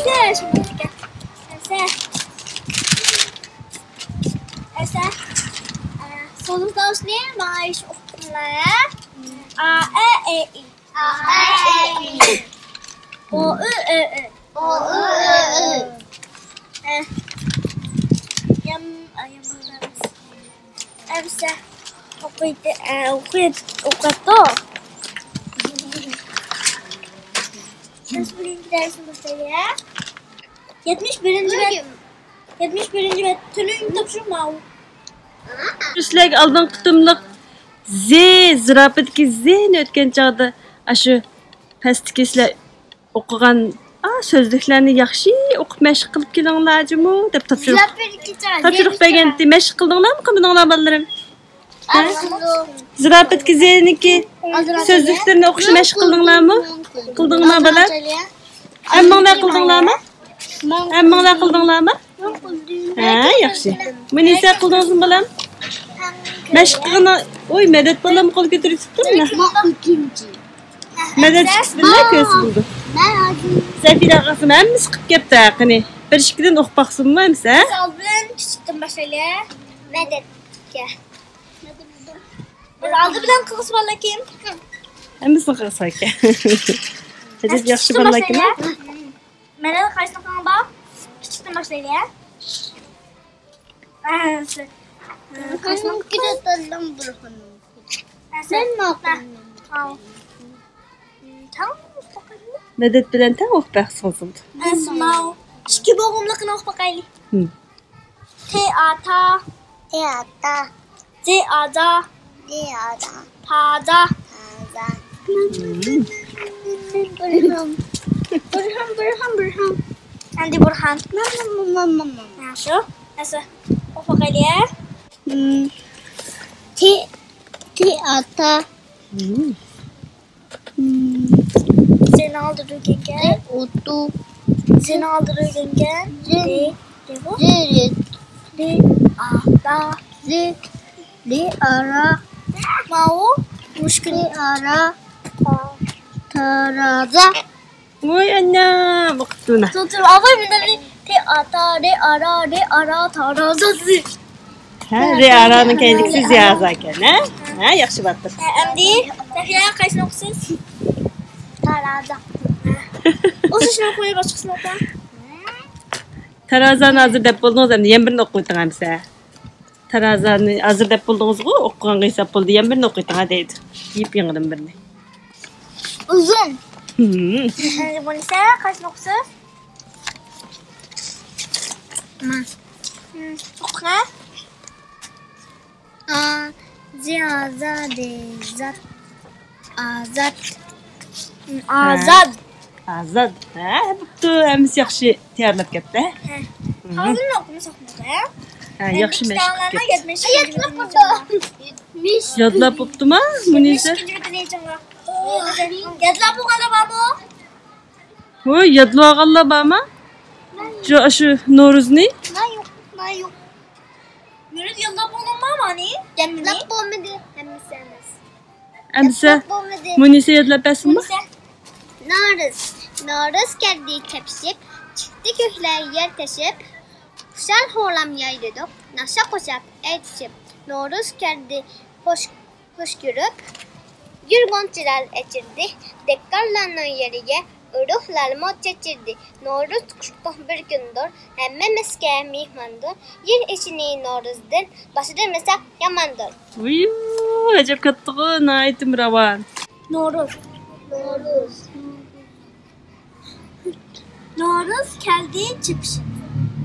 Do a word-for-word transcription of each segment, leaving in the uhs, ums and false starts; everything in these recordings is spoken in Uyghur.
ئەسە، ئەسە، ئەسە، ئە، سولۇن تاۋۇشنى ماڭا ئېيتىش ئوقۇڭلار، ھە؟ ئا، ئە، ئې، ئى. ئا، ئە، ئې، ئى. ئو، ئۆ، ئۆ، ئۆ. ئو، ئۆ، ئۆ، ئۆ. ھە. يام، ئا، يام. ئەمسە ئوقۇيدۇ، ئە، ئوقۇيدۇ، ئوقۇيدۇ. بىز بۈگۈنكى دەرسنى باشلايلى. يەتمىش بىرىنچى بەت، يەتمىش بىرىنچى بەت، تۈنۈگۈن تاپشۇرۇق ماۋۇ. سىلەرگە ئالدىنقى قېتىملىق زى، زىراپىدىكى زىنى ئۆتكەن چاغدا، ئاشۇ پەستىكى سىلەر ئوقۇغان، ئا، سۆزلۈكلەرنى ياخشى ئوقۇپ مەشىق قىلىپ كېلىڭلار جۇمۇ دەپ تاپشۇرۇق، تاپشۇرۇق بەرگەنتى. مەشىق قىلدىڭلارمۇ، قىلمىدىڭلار بالىلىرىم؟ ھە؟ زىراپەتكە زېنىكى سۆزلۈكلىرىنى ئوقۇشنى مەشىق قىلدىڭلارمۇ؟ قىلدىڭلار بالا؟ ھەممىڭلار قىلدىڭلارمۇ؟ ھەممىڭلار قىلدىڭلارمۇ؟ ھە، ياخشى. مۇنىسە، قىلدىڭىزمۇ بالام؟ مەشىق قىلغىنى، ۋوي، مەدەت بالام قول كۆتۈرۈپ تۇرۇپتۇ مانا. مەدەت چىقسا بىللە كۆرسە بولىدۇ. سەفىرە قىلسۇن، ھەممىسى قىلىپ كەپتۇ قېنى. بىر ئىككىدىن ئوقۇپ باقسۇنمۇ ئەمسە؟ مىسال بىلەن كىچىكتىن باشلايلى. مەدەتكە. بىز ئالدى بىلەن قىلغۇسى بالىلار كىم؟ ھەممىسىنى قىلغۇسى ئىكەن. ئەجەب ياخشى بالىلار ئىكەن. مەن قايسىنى قىلغان بار؟ كىچىكتىن باشلايلى، ھە؟ قايسىنى قىلىپ تاللاڭ بىر خانىم. مەن ماقۇل. مەدەت بىلەن تەڭ ئوقۇپ باقسىڭىز بولىدۇ. ئىككى بوغۇملۇقىنى ئوقۇپ باقايلى. ھىم. تى ئا تا. تى ئا تا. جى ئا جا. جى ئا جا. پا جا. پا جا. بۇرھان، بۇرھان، بۇرھان. ئەمدى بۇرھان. ماما، ماما، ماما. ھە، شۇ. ئەسە. ئوقۇپ باقايلى، ھە؟ ھىم. تى، تى ئا تا. ھىم. زېنىڭ ئالدىدا ئۆگەنگەن. زې ئوتتۇ. زېنىڭ ئالدىدا ئۆگەنگەن. زې. دې. دېغۇ. زې رېت. دې ئا تا. زې. دې ئا را. ماۋۇ. مۇشكىل. دې ئا را. تا. تارازا. ۋوي ئانا، ئوقۇپتۇ مانا. تۇرۇپ، تۇرۇپ، ئاۋاي، مۇنداق دېدى. تى ئا تا، رې ئا را، رې ئا را، تارازا دېدى. ھە، رې ئا رانىڭ كەينىدىكىسى زىيازا ئىكەن، ھە؟ ھە، ياخشى باتتى. ھە، ئەمدى سەفىرە قايسىنى ئوقۇسىز؟ تارازا. ئوخشاشلا ئوقۇيلى، باشقىسىنى ئوقۇڭ. تارازانى ھازىر دەپ بولدىڭىز، ئەمدى يەنە بىرنى ئوقۇۋېتىڭ ئەمسە. تارازانى ھازىر دەپ بولدىڭىزغۇ، ئوقۇغانغا ھېساب بولدى، يەنە بىرنى ئوقۇۋېتىڭ، ھە، دەيدۇ. يېپيېڭىدىن بىرنى. ئۇزۇن. ھىم. بۇنىسى قايسىنى ئوقۇسىز؟ مانا. ھىم، ئوقۇڭ. ئا، زى، ئا، زا، دې، زات. ئازاد. ھىم، ئازاد. ئازاد. ھە، بوپتۇ، ھەممىسى ياخشى تەييارلاپ كەپتۇ، ھە؟ ھە. ھىم. ھازىر ئوقۇمىساق بولدى، ھە؟ ھە، ياخشى مەشىق قىلىپ كەپتۇ. يادلاپ بوپتۇما، مۇنىسە؟ يادلاپ بولغانلار بارمۇ؟ ھوي، يادلىۋالغانلار بارمۇ؟ شۇ، شۇ نورۇزنى؟ مەن يوق، مەن يوق. نورۇز يادلاپ بولدۇڭمۇ مانى؟ يادلاپ بولمىدى، ھەممىسى ئەمەس. ئەمسە مۇنىسە يادلاپ بەرسۇنمۇ؟ نورۇز، نورۇز كەلدى چېپىشىپ، چىقتى كۆكلەر يەر تېشىپ. خۇشال-خۇرام يايرىدۇق، ناخشا قوشاپ ئېيتىشىپ. نورۇز كەلدى خۇش، خۇش كۆرۈپ. گۈل غۇنچىلار ئېچىلدى دېھقانلارنىڭ يېرىگە. ئۇرۇقلارمۇ چېچىلدى، نورۇز قۇتلۇق بىر كۈندۇر، ھەممىمىزگە مېھماندۇر. يىل ئىشىنى نورۇزدىن باشلىمىساق ياماندۇر. ۋىيۇ، ئەجەب كاتتىغۇ، ناھايىتىمۇ راۋان. نورۇز. نورۇز. نورۇز كەلدى چېپىشىپ.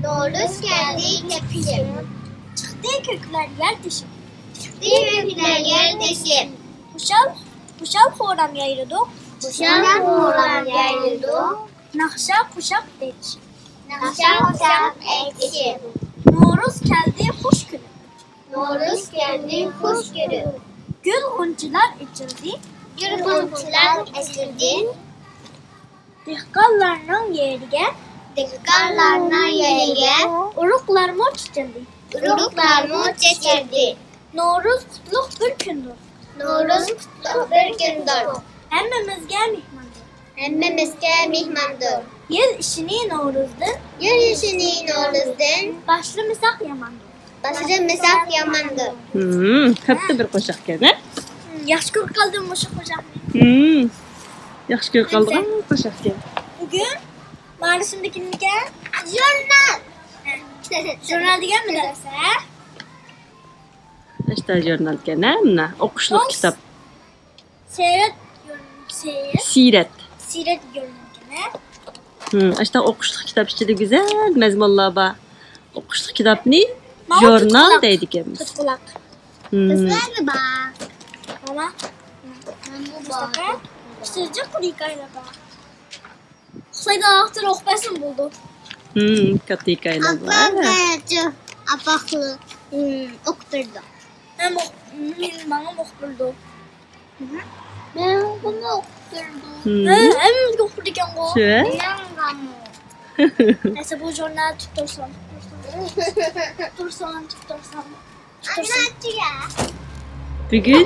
نورۇز كەلدى چېپىشىپ. چىقتى كۆكلەر يەر تېشىپ. چىقتى كۆكلەر يەر تېشىپ. خۇشال، خۇشال-خۇرام يايرىدۇق. خۇشال-خۇرام يايرىدۇق. ناخشا قوشاق ئېيتىشىپ. ناخشا قوشاق ئېيتىشىپ. نورۇز كەلدى خۇش كۈلۈپ. نورۇز كەلدى خۇش كۈلۈپ. گۈل غۇنچىلار ئېچىلدى. گۈل غۇنچىلار ئېچىلدى. دېھقانلارنىڭ يېرىگە. دېھقانلارنىڭ يېرىگە. ئۇرۇقلارمۇ چېچىلدى. ئۇرۇقلارمۇ چېچىلدى. نورۇز قۇتلۇق بىر كۈندۇر. نورۇز قۇتلۇق بىر كۈندۇر. ھەممىمىزگە مېھماندۇر. ھەممىمىزگە مېھماندۇر. يىل ئىشىنى نورۇزدىن، يىل ئىشىنى نورۇزدىن باشلىمىساق ياماندۇر. باشلىمىساق ياماندۇر. ھىم، كاتتا بىر قوشاقكەن، ھە؟ ياخشى كۆرۈپ قالدىم مۇشۇ قوشاقنى. ھىم، ياخشى كۆرۈپ قالىدىغان قوشاقكەن. بۈگۈن مارىسىمدىكىمىكەن؟ ژۇرنال. ژۇرنال دېگەن مۇدەرسە. ئاشتا ژۇرنالكەن، ھە؟ مانا ئوقۇشلۇق كىتاب. سىرەت يوللىنىدىكەن. سىرەت. سىرەت يوللىنىدىكەن. ھىم، ئاشتا ئوقۇشلۇق كىتاب ئىچىدە گۈزەل مەزمۇنلار بار. ئوقۇشلۇق كىتابنى ژۇرنال دەيدىكەنمىز. تۆت قۇلاق. ھىم. بىزلەردە بار. ماما. مۇستاقىم. ئىچىدە جىق ھېكايىلەر بار. ئۇخلايدىغان ۋاقىتتا ئوقۇپ بەرسىمۇ بولىدۇ. ھىم، كاتتا ھېكايىلەر بار. ئاپاقلار، ئاپاقلار، ھىم، ئوقۇپ بېرىدۇ. ھەم ئوق-، مېنى، ماڭىمۇ ئوقۇپ بېرىدۇ. مېنىڭكىمۇ ئوقۇپ بېرىدۇ. ھىم. ھە، ھەممىمىزگە ئوقۇپ بېرىدىكەنغۇ. شۇ. مېنىڭغىمۇ. ئەسلى بۇ ژۇرنال تۇتۇپ تۇرسام. تۇتۇپ تۇرسام، تۇتۇپ تۇرسام. بۈگۈن،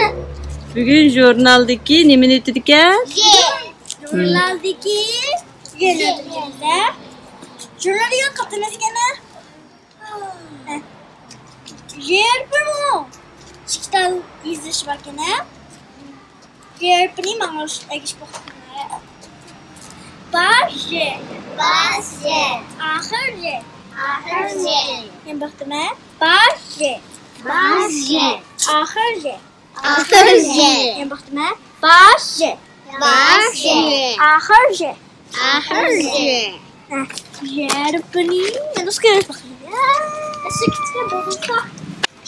بۈگۈن ژۇرنالدىكى نېمىنى ئۆتىدىكەن؟ ژۇرنالدىكى يەنە بىر يەردە. ژۇرنال دېگەن قاتناش ئىكەن. ژ ھەرپىمۇ ئىككى تال يېزىلىشى باركەن. ژ ھەرپىنى ماڭا ئەگىشىپ ئوقۇڭ. باش ژ. باش ژ. ئاخىر ژ. ئاخىر ژ. يەنە بىر قېتىم. باش ژ. باش ژ. ئاخىر ژ. ئاخىر ژ. يەنە بىر قېتىم. باش ژ. باش ژ. ئاخىر ژ. ئاخىر ژ. ھە، ژ ھەرپىنى نۇسخا يېزىپ باقايلى.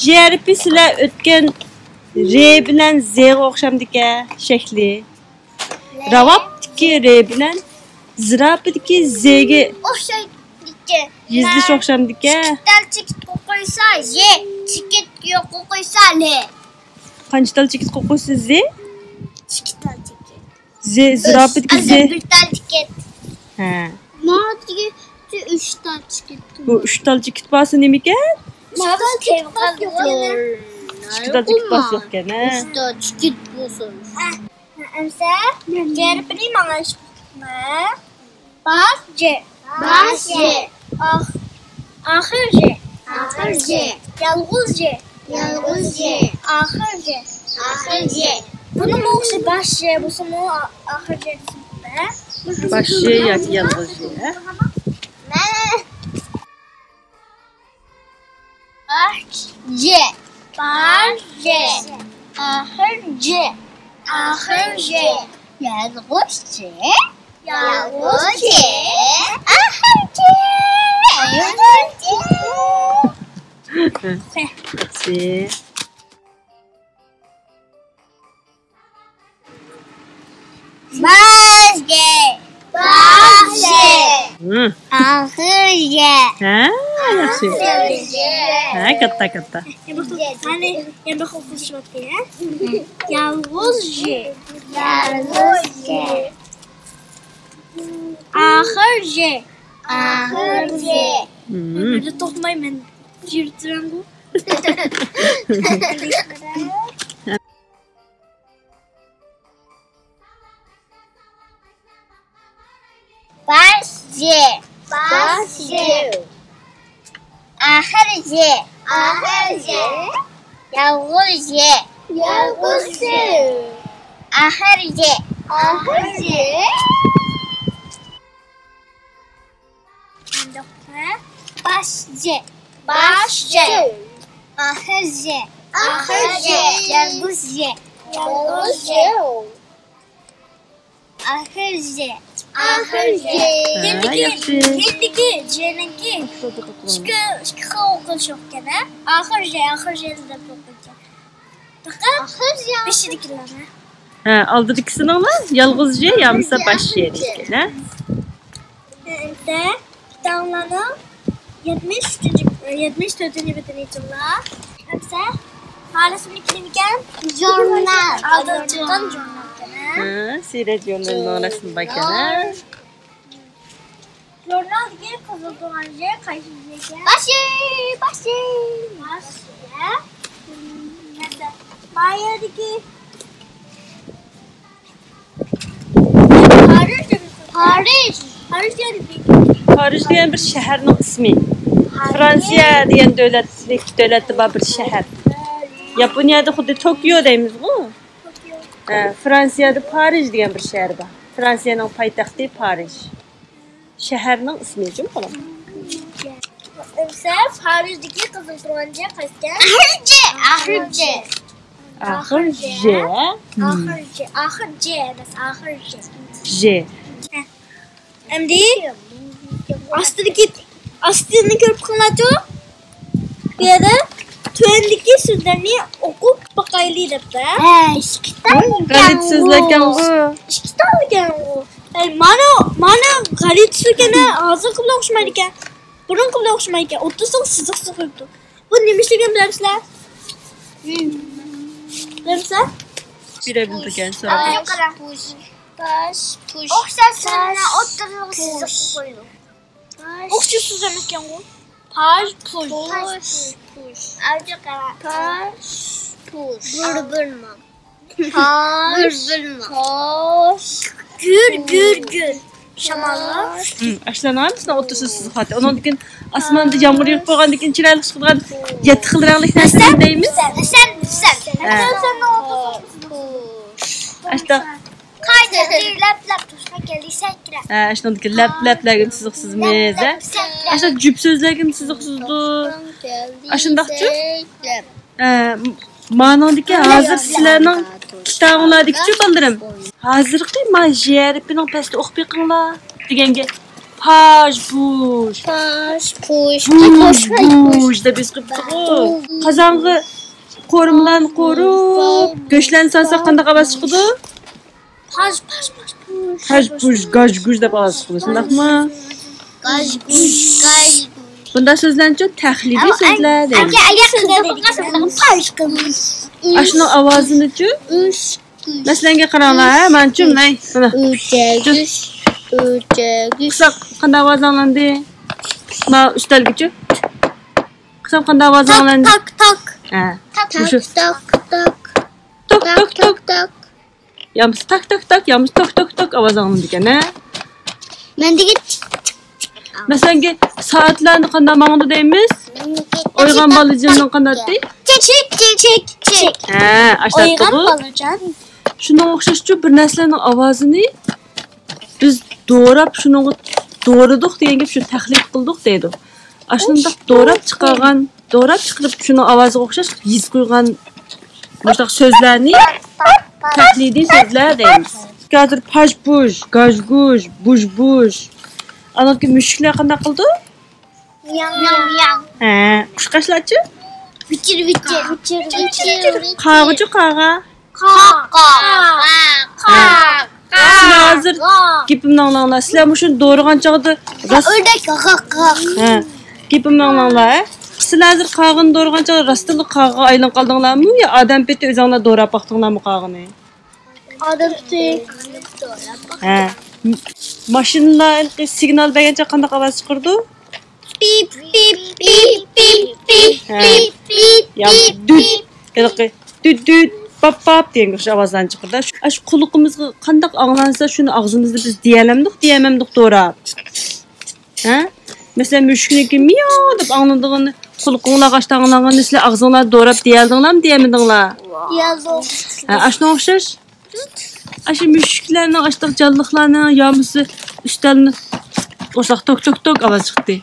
ژ ھەرپى سىلەر ئۆتكەن ر بىلەن زغا ئوخشامدىكەن شەكلى. راۋابتىكى ر بىلەن زىراپىدىكى زگە ئوخشايدىكەن. يېزىلىش ئوخشامدىكەن. ئىككى تال چېكىت قويسا ژ، چېكىت يوق قويسا ل. قانچە تال چېكىت قويسا ز؟ ئىككى تال چېكىت. ز، زىراپىدىكى ز. بىر تال چېكىت. ھە. ماۋۇدىكى ئۈچ تال چېكىت. بۇ ئۈچ تال چېكىت بارسا نېمىكەن؟ ماۋۇدا چېكىت بار. ئىككى تال چېكىت بارسا يوقكەن، ھە؟ ئۈچ تال چېكىت بولسا. ئەمسە ژ ھەرپىنى ماڭا ئېيتىڭ. باش ژ. باش ژ. ئاخ-، ئاخىر ژ. ئاخىر ژ. يالغۇز ژ. يالغۇز ژ. ئاخىر ژ. ئاخىر ژ. بۇنىمۇ ئوخشاش باش ژ بولسىمۇ، ئا-، ئاخىر ژ دېسىمۇ بولىدۇ. باش ژ ياكى يالغۇز ژ، ھە؟ مانا. باش ژ. باش ژ. ئاخىر ژ. ئاخىر ژ. يالغۇز ژ. يالغۇز ژ. ئاخىر ژ. يالغۇز ژ. باش ژ. باش ژ. ھىم. ئاخىر ژ. ھە، ياخشى. ئاخىر ژ. ھە، كاتتا، كاتتا. مانا، يەنە بىر خىل قىلىشىۋاتتى، ھە؟ يالغۇز ژ. يالغۇز ژ. ئاخىر ژ. ئاخىر ژ. ھىم. مەن توختىماي، مەن يۈرۈۋېرىمغۇ. باش ژ. باش ژ. ئاخىر ژ. ئاخىر ژ. يالغۇز ژ. يالغۇز ژ. ئاخىر ژ. ئاخىر ژ. باش ژ. باش ژ. ئاخىر ژ. ئاخىر ژ. يالغۇز ژ. يالغۇز ژ. ئاخىر ژ. ئاخىر ژ. ھە، ياخشى. ھىندىكى، ھىندىكى ژنىڭكى ئىككى، ئىككى خىل ئوقۇلۇشى باركەن، ھە؟ ئاخىر ژ، ئاخىر ژ دەپ ئوقۇيدىكەن. پەقەت ئاخىر ژ. بېشىدىكىلەرنى. ھە، ئالدىدىكىسىنىڭلا يالغۇز ژ يا بولمىسا باش ژ دەيدىكەن، ھە؟ ئەمسە كىتابلارنىڭ يەتمىش ئۈچىنچى، يەتمىش تۆتىنچى بېتىنى ئېچىڭلار. ئەمسە مۇئەللىمنىڭ كىمكەن؟ ژۇرنال. ئالدىن چىققان ژۇرنالكەن، ھە؟ ھە، سىرەت ژۇرنىلىنىڭ رەسىمى باركەن، ھە؟ ژۇرنالدىكى قىزىل تۇرغان ژ قايسى ژ ئىكەن؟ باش ژ، باش ژ. باش ژ. مەسىلەن، ما يەردىكى پارىژ دېمىسۇن. پارىژ. پارىژ دېگەن بىر شەھەرنىڭ ئىسمى. فرانسىيە دېگەن دۆلەتلىك، دۆلەتتە بار بىر شەھەر. ياپونىيەدە خۇددى توكيو دەيمىزغۇ. ھە، فرانسىيەدە پارىژ دېگەن بىر شەھەر بار. فرانسىيەنىڭ پايتەختى پارىژ. شەھەرنىڭ ئىسمى جۇمۇ. ئەمسە پارىژدىكى قىزىل تۇرغان جى قايسىكەن؟ ئاخىر جى. ئاخىر جى. ئاخىر جى. ئاخىر جى. ئاخىر جى ئەمەس، ئاخىر جى. جى. ئەمدى ئاستىدىكى، ئاستىنى كۆرۈپ بېقىڭلارچۇ. بۇ يەردە تۆۋەندىكى سۆزلەرنى ئوقۇپ باقايلى دەپتۇ. ھە، ئىككى تال غەلىتە سۆزلەركەنغۇ. ئىككى تالكەنغۇ. ئەي، مانا، مانا غەلىتە سۆزلەركەن، ھازىرقى بىلەن ئوخشىمايدىكەن. بۇرۇنقى بىلەن ئوخشىمايدىكەن. ئوتتۇرىسىغا سىزىق سىزىق قويۇپتۇ. بۇ نېمە ئىشلىگەن بىلەمسىلەر؟ بىلەمسىلەر؟ بىرەر بىلىدىكەن سوراپ. باش، پۇش. باش، پۇش. ئوخشاش سۆزلەرنى ئوتتۇرىغا سىزىق قويىدۇ. ئوخشاش سۆز ئەمەسكەنغۇ. پاش، پۇش. پاش، پۇش. پاش، پۇش. بىر، بىر ماڭ. پاش، بىر، بىر ماڭ. پاش. گۈر، گۈر، گۈر. شاماللار. ھىم، ئاشۇلارنىڭ ھەممىسىنىڭ ئوتتۇرىسىدا سىزىق خەت. ئۇنىڭدىن كېيىن ئاسماندا يامغۇر يېغىپ بولغاندىن كېيىن چىرايلىق چىقىدىغان يەتتە خىل رەڭلىك نەرسىلەرنى دەيمىز. ھەسەن، ھەسەن. ھە. ھەسەن. ئاشۇنداق. قايدا لەپ لەپ تۇرسا كەلدى سەكرەپ. ھە، ئاشۇنىڭدىكى لەپ لەپلەرگە سىزىق سىزىمىز، ھە. ئاشۇنداق جۈپ سۆزلەرگە سىزىق سىزىدۇ. ئاشۇنداقچۇ؟ ھە، مانىڭدىكى ھازىر سىلەرنىڭ كىتابىڭلاردىكىچۇ بالىلىرىم؟ ھازىرقى ما ژ ھەرپىنىڭ پەستە ئوقۇپ بېقىڭلار دېگەنگە پاژ بۇژ. پاژ بۇژ. بۇژ بۇژ دەپ يېزىپ قويۇپتىغۇ. قازانغا قورۇمىلارنى قورۇپ، گۆشلەرنى سالساق قانداق ئاۋاز چىقىدۇ؟ پاژ، پاژ، پاژ، پۇژ. پاژ پۇژ، گاژ گۇژ دەپ ئاۋاز چىقىدۇ، شۇنداقمۇ؟ گاژ گۇژ، گاژ گۇژ. بۇنداق سۆزلەرنىچۇ تەقلىدىي سۆزلەر دەيمىز. ئاشۇنىڭ ئاۋازىنىچۇ؟ مەسىلەنگە قاراڭلار، ھە، مانىچۇ، مانا، مانا. ئۈچەگۈش، ئۈچەگۈش. قىلساق قانداق ئاۋاز ئاڭلاندى؟ ما ئۈستەلگىچۇ؟ قىلسام قانداق ئاۋاز ئاڭلاندى؟ تاك، تاك، تاك. ھە. تاك، تاك، تاك. توك، توك، توك. يا بولمىسا تاك، تاك، تاك، يا بولمىسا توك، توك، توك ئاۋاز ئاڭلىنىدىكەن، ھە؟ مەن دېگەن چىك، چىك، چىك. مەسىلەنكى، سائەتلەرنى قانداق ماڭىدۇ دەيمىز؟ ئويغان بالىجىننىڭ قانداق دەيتتى؟ چىك، چىك، چىك، چىك. ھە، ئاشۇنداق ئويغان بالىجان. شۇنىڭغا ئوخشاشچۇ، بىر نەرسىلەرنىڭ ئاۋازىنى بىز دوراپ، شۇنىڭغا دورىدۇق دېگەن گەپ، شۇ تەقلىد قىلدۇق دەيدۇ. ئاشۇنداق دوراپ چىقارغان، دوراپ چىقىرىپ شۇنىڭ ئاۋازىغا ئوخشاش يېزىپ قويغان مۇشۇنداق سۆزلەرنى تەقلىدىي سۆزلەر دەيمىز. ھازىر پاژ پۇژ، گاژ گۇژ، بۇژ بۇژ. ئانىڭكى مۈشۈكلەر قانداق قىلىدۇ؟ مياڭ، مياڭ، مياڭ. ھە، قۇشقاچلارچۇ؟ ۋىچىر، ۋىچىر، ۋىچىر، ۋىچىر. قاغىچۇ، قاغا؟ قاغا، قاغا، قاغا. سىلەر ھازىر گېپىمنى ئاڭلاڭلار. سىلەر مۇشۇنى دورىغان چاغدا راست. ئۆردەك، قاغا، قاغا. ھە. گېپىمنى ئاڭلاڭلار، ھە. سىلەر ھازىر قاغىنى دورىغان چاغدا راستتىنلا قاغىغا ئايلىنىپ قالدىڭلارمۇ يا ئادەم پېتى ئۆزۈڭلار دوراپ باقتىڭلارمۇ قاغىنى؟ ئادەم پېتى. ھە. ماشىنىلار ھېلىقى سىگنال بەرگەن چاغدا قانداق ئاۋاز چىقىرىدۇ؟ پىپ، پىپ، پىپ، پىپ، ھە. پىپ، پىپ، يا پىپ، دۈت، پىپ. ھېلىقى دۈت، دۈت، پاپ، پاپ دېگەنگە ئوخشاش ئاۋازلارنى چىقىرىدۇ. ئاشۇ قۇلىقىمىزغا قانداق ئاڭلانسا، شۇنى ئاغزىمىزدا بىز دېيەلەمدۇق، دېيەلمەمدۇق دوراپ. ھە؟ مەسىلەن، مۈشۈكنىڭكى مىياۋ دەپ ئاڭلىنىدىغىنى قۇلىقىڭلارغا ئاشتا ئاڭلانغىنىنى سىلەر ئاغزىڭلاردا دوراپ دېيەلدىڭلارمۇ، دېيەلمىدىڭلار؟ دېيەلدۇق. ھە، ئاشۇنىڭغا ئوخشاش. ئاشۇ مۈشۈكلەرنىڭ، ئاشۇنداق جانلىقلارنىڭ يا بولمىسا ئۈستەلنى ئۇرساق توك، توك، توك ئاۋاز چىقتى.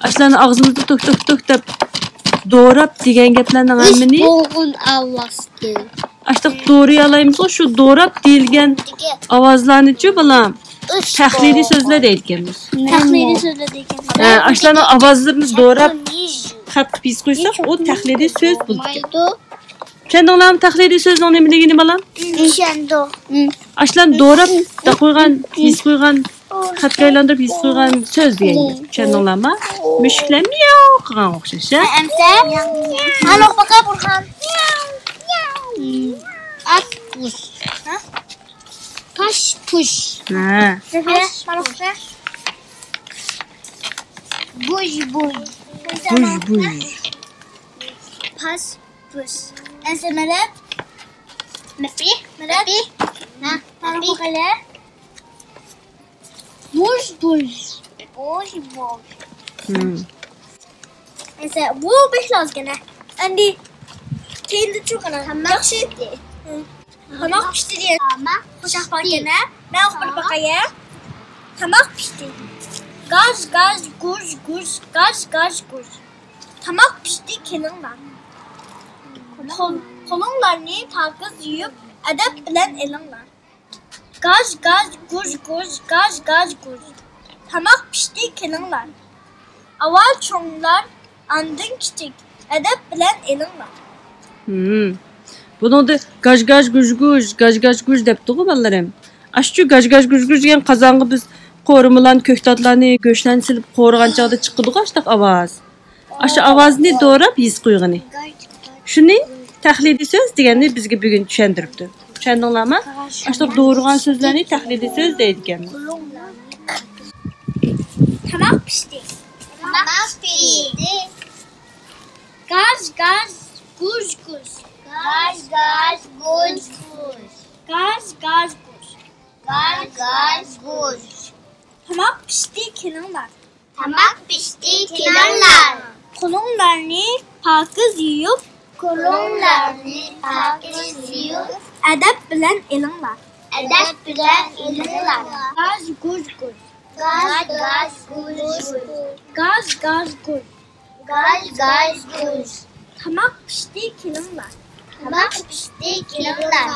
ئاشۇلارنى ئاغزىمىزدا توك، توك، توك دەپ دوراپ دېگەن گەپلەرنىڭ ھەممىنى بولغان ئاۋازدىن. ئاشۇنداق دورىيالايمىزغۇ، شۇ دوراپ دېيىلگەن ئاۋازلارنىچۇ بالام؟ تەقلىدىي سۆزلەر دەيدىكەنمىز. تەقلىدىي سۆزلەر دەيدىكەن. ھە، ئاشۇلارنىڭ ئاۋازلىرىنى دوراپ خەت قىلىپ يېزىپ قويساق، ئۇ تەقلىدىي سۆز بولىدىكەن. چۈشەندىڭلارمۇ تەقلىدىي سۆزنىڭ نېمىلىكىنى، بالام؟ چۈشەندۇق. ئاشۇلارنى دوراپ قويغان، يېزىپ قويغان، خەتكە ئايلاندۇرۇپ يېزىپ قويغان سۆز دېگەن گەپ. چۈشەندىڭلارمۇ؟ مۈشۈكلەر مىياۋ قىلغانغا ئوخشاش، ھە؟ ئەمسە؟ مانا ئوقۇپ بېقە، بۇرھان. ئات قۇش. پاش پۇش. ھە. زەفىرە، مانا ئوقۇپ بېقە. بۇژ بۇژ. بۇژ بۇژ. پاش پۇش. ئەمسە مەدەت. مەپى. مەدەت. ھە. مانا ئوقۇپ بېقە. بوش، بوش. بوش، بوش. مم. مەسىلەن، بۇ بەك لازىم ئىكەن، ھە. ئەمدى كېيىندىچۇ قاراڭ. تاماق ياخشى. پىشتى. ھە. تاماق پىشتى دېگەن. تاماق قوشاق بار ئىكەن، ھە. مەن ئوقۇپ باقاي، ھە. تاماق پىشتى. گاژ، گاژ، گۇژ، گۇژ، گاژ، گاژ، گۇژ. تاماق پىشتى، كېلىڭلار. قول-، قولۇڭلارنى پاكىز يۇيۇپ، ئەدەپ بىلەن ئېلىڭلار. گاژ، گاژ، گۇژ، گۇژ، گاژ، گاژ، گۇژ. تاماق پىشتى، كېلىڭلار. ئاۋۋال چوڭلار، ئاندىن كىچىك. ئەدەپ بىلەن ئېلىڭلار. ھىم. بۇنىڭدا گاژ، گاژ، گۇژ، گۇژ، گاژ، گاژ، گۇژ دەپتىغۇ بالىلىرىم. ئاشۇ گاژ، گاژ، گۇژ، گۇژ دېگەن قازانغا بىز قورۇمىلارنى، كۆكتاتلارنى، گۆشلەرنى سېلىپ قورۇغان چاغدا چىقىدىغۇ ئاشۇنداق ئاۋاز. ئاشۇ ئاۋازنى دوراپ يېزىپ قويغىنى. شۇنى تەقلىدىي سۆز دېگەننى بىزگە بۈگۈن چۈشەندۈرۈپتۇ. چۈشەندىڭلارمۇ؟ ئاشۇنداق دورىغان سۆزلەرنى تەقلىدىي سۆز دەيدىكەن. تاماق پىشتى. تاماق پىشتى. گاژ، گاژ، گۇژ، گۇژ. گاژ، گاژ، گۇژ، گۇژ. گاژ، گاژ، گۇژ. گاژ، گاژ، گۇژ. تاماق پىشتى، كېلىڭلار. تاماق پىشتى، كېلىڭلار. قولۇڭلارنى پاكىز يۇيۇپ. قولۇڭلارنى پاكىز يۇيۇپ. ئەدەپ بىلەن ئېلىڭلار. ئەدەپ بىلەن ئېلىڭلار. گاژ، گۇژ، گۇژ. گاژ، گاژ، گۇژ، گۇژ. گاژ، گاژ، گۇژ. گاژ، گاژ، گۇژ. تاماق پىشتى، كېلىڭلار. تاماق پىشتى، كېلىڭلار.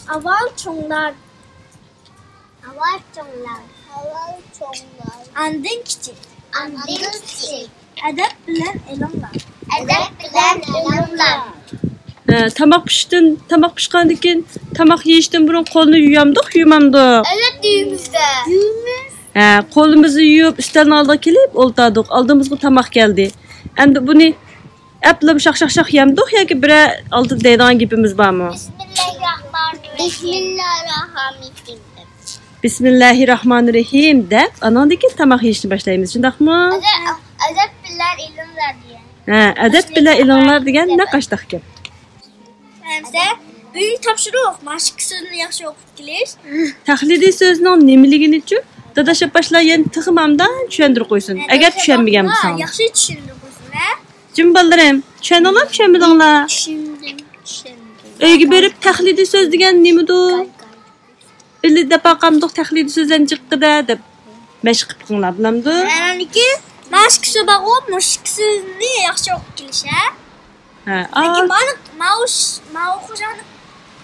ئاۋۋال چوڭلار. ئاۋۋال چوڭلار. ئاۋۋال چوڭلار. ئاندىن كىچىك. ئاندىن كىچىك. ئەدەپ بىلەن ئېلىڭلار. ئەدەپ بىلەن ئېلىڭلار. ھە، تاماق پىشتىن، تاماق پىشقاندىن كېيىن تاماق يېيىشتىن بۇرۇن قولنى يۇيامدۇق، يۇمامدۇق؟ ئەلۋەتتە يۇيىمىز-دە. يۇيىمىز. ھە، قولىمىزنى يۇيۇپ، ئۈستەلنىڭ ئالدىغا كېلىپ ئولتۇردۇق. ئالدىمىزغا تاماق كەلدى. ئەمدى بۇنى ئەپلا شاق شاق شاق يەمدۇق ياكى بىرەر ئالدىن دەيدىغان گېپىمىز بارمۇ؟ بىسمىللاھىررەھمانىررەھىم. بىسمىللاھىررەھمانىررەھىم دەپ، ئاناندىن كېيىن تاماق يېيىشنى باشلايمىز، شۇنداقمۇ؟ ئەدەپ، ئەدەپ بىلەن ئېلىڭلار دېگەن. ھە، ئەدەپ بىلەن ئېلىڭلار دېگەن نەق ئاشۇنداق گەپ. ئەمسە، بۈگۈنكى تاپشۇرۇق، مانا شۇ ئىككى سۆزنى ياخشى ئوقۇپ كېلىش. تەقلىدىي سۆزنىڭ نېمىلىكىنىچۇ؟ داداش ئاپاشلار يەنە تېخىمۇ ئابدان چۈشەندۈرۈپ قويسۇن، ئەگەر چۈشەنمىگەن بولساڭلار. ياخشى چۈشەندۈرۈپ قويسۇن، ھە؟ جىم بالىلىرىم، چۈشەندىڭلارمۇ، چۈشەنمىدىڭلار؟ چۈشەندىم، چۈشەندىم. ئۆيگە بېرىپ تەقلىدىي سۆز دېگەن نېمىدۇ؟ بىللە دەپ باقامدۇق تەقلىدىي سۆزلەرنى جىققىدە دەپ مەشىق قىلىپ بېقىڭلار، بولامدۇ؟ ئەنكى مانا شۇ ئىككى سۆز بارغۇ، مۇشۇ ئىككى سۆزنى ياخشى ئوقۇپ كېلىش، ھە؟ ھە، ئەنكى ئا- مانا، ماۋۇ ش-، ماۋۇ خوجانى،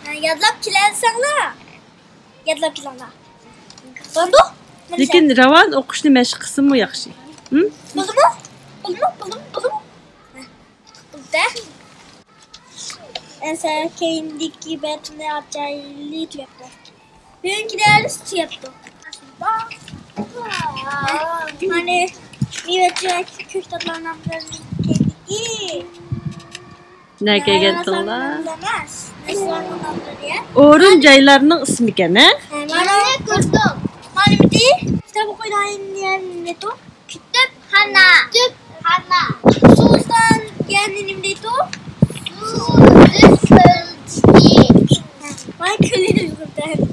ھە، يادلاپ كېلەلىسەڭلار، يادلاپ كېلىڭلار. بولامدۇ؟ لېكىن راۋان ئوقۇشنى مەشىق قىلسىمۇ ياخشى. ھىم؟ بولدىمۇ؟ بولدىمۇ؟ بولدىمۇ؟ بولدىمۇ؟ بولدى. ئەسەر كەينىدىكى بەتنى ئاچايلى تۈگەپتۇ. بۈگۈنكى دەرس تۈگەپتۇ. مانا مېۋە-چېۋە، كۆكتاتلار ناملىرىنىڭ كەينىدىكى نەگە كەلدىڭلار؟ ئورۇن جايلارنىڭ ئىسمىكەن، ھە؟ مانا كۆردۈم. مانا نېمىدى؟ كىتاب ئوقۇيدىغان يەر نېمىدۇ؟ كۇتۇپخانا. كۇتۇپخانا. سۇ ئىزدەيدىغان يەرنى نېمە دەيدۇ؟ سۇ ئىزدەش كۆلچىكى. مانا كۆلنى دەيدۇ.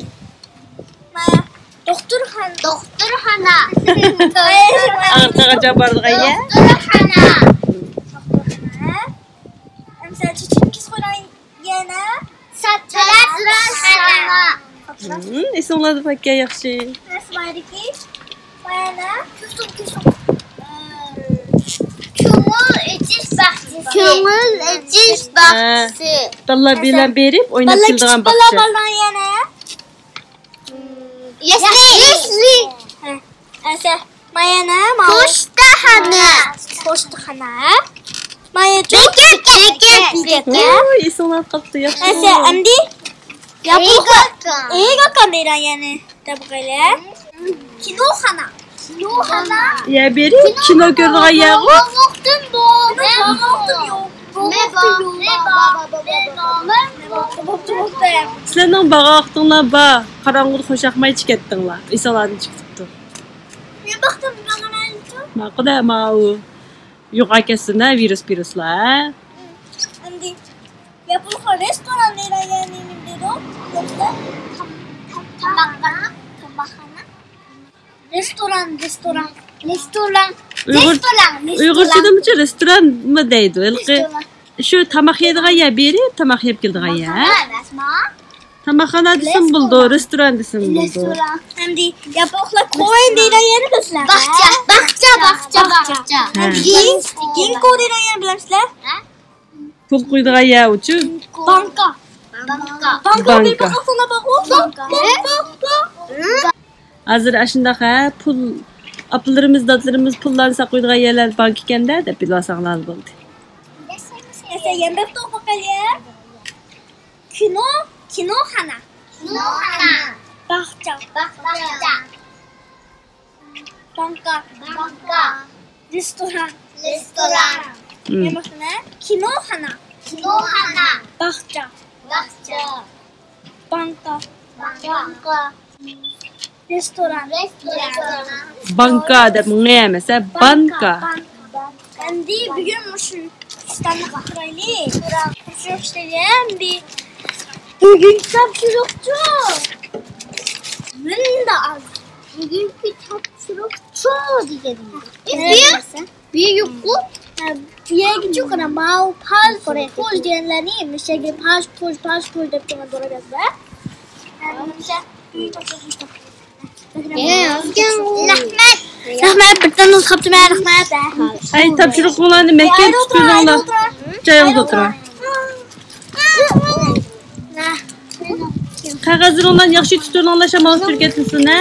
مانا دوختۇرخانا. دوختۇرخانا. ئاغرىققا بارىدىغان يەر. دوختۇرخانا. دوختۇرخانا. ئەمسە چېچىنى كېسىپ قويىدىغان يەنە ساتىراشخانا. ھىم، ئېسىڭلاردا باركەن، ياخشى. مانا بايدىكى، مانا كۆسۈڭ، كۆسۈڭ. كۆڭۈل ئېچىش باغچىسى. كۆڭۈل ئېچىش باغچىسى. ھە، بالىلار بىلەن بېرىپ ئويناپ كېلىدىغان باغچە. بالىلار يەنە يەسلى. يەسلى. ھە. ئەسە، مايانا، ماۋۇ. پوچتاخانا. پوچتاخانا. مايا، بېكەت، بېكەت، بېكەت. ۋوي، ئېسىڭلار قاپتۇ، ياخشى. ئەسە، ئەمدى ياپونلۇق. ئېيگاكان. ئېيگاكان دەيدۇ يەنى. دەپ قويلى. كىنوخانا. كىنوخانا. يا بېرى، كىنو كۆرىدىغان يەرغۇ. بولماقتىن بول. بولماقتىن يوق. سىلەرنىڭ بارغان ۋاقتىڭلار بار. قاراڭغۇدا خوشاقماي چىقىپ كەتتىڭلار. ئېسىڭلاردىن چىقىپ كېتىپتۇ. مەن باقتىم، ماڭا مەلۇم. ماقۇل-دە، ماۋۇ يوقاپ كەتسۇن-دە، ۋىرۇس، ۋىرۇسلار. ئەمدى ياپونلۇقلار رېستوران دەيدۇ، يەنى نېمە دەيدۇ؟ تاماقخانا. تاماقخانا. رېس-، رېستوران، رېستوران، رېستوران، ئۇيغۇر-، رېستوران، رېستوران. ئۇيغۇرچىدىمۇچۇ رېستورانمۇ دەيدۇ؟ ھېلىقى رېستوران. شۇ تاماق يەيدىغان يەر، بېرىپ تاماق يەپ كېلىدىغان يەر. تاماقخانا ئەمەسمۇ؟ تاماخانا دېسىمۇ بولىدۇ، رېستوران دېسىمۇ بولىدۇ. رېستوران. ئەمدى ياپونلار كوين دەيدىغان يەرنى بىلىسىلەرمۇ؟ باغچە، باغچە، باغچە، ھە. باغچە. گىن-، گىنكو دەيدىغان يەرنى بىلەمسىلەر؟ ھە؟ پۇل قويىدىغان يەر ئۇچۇ. بانكا. بانكا. بانكا. بانكا. ھازىر ئاشۇنداق، ھە، پۇل، ئاپىلىرىمىز، دادىلىرىمىز پۇللارنى ساقلايدىغان يەرلەر بانكا ئىكەن-دە دەپ بىلىۋالساڭلار بولدى. كىنو، كىنوخانا. كىنوخانا. باغچە. باغچە. بانكا. بانكا. رېستوران. رېستوران. مم. يېمەكخانا. كىنوخانا. كىنوخانا. باغچە. باغچە. بانكا. بانكا. رېستوران. رېستوران. بانكا دەپ ڭ ئەمەس، ھە، بانكا. بانكا. ئەمدى بۈگۈن مۇشۇ ئۈچ تاننى قارايلى. مۇشۇ ئۈچ تاننى بى-، بۈگۈنكى تاپشۇرۇقچۇ؟ مۇنداق. بۈگۈنكى تاپشۇرۇقچۇ دېگەن. بىر، بىر يوققۇ؟ ھە، بۇ يەرگىچۇ قارا، ماۋۇ پاژ توژ دېگەنلەرنى، مۇشۇ يەرگە پاژ توژ، پاژ توژ دەپ تۇرغان دۇرۇپ يازدى. رەھمەت. رەھمەت، بىر تاننى قاپتىمەن، رەھمەت. ئەي، تاپشۇرۇقۇڭلارنى مەھكەم تۇتۇپ تۇرۇڭلار. جايىڭىزدا ئولتۇرۇڭ. قەغەزلىرىڭلارنى ياخشى تۇتۇۋېلىڭلار، شامال ئۇچۇرۇپ كەتمىسۇن، ھە؟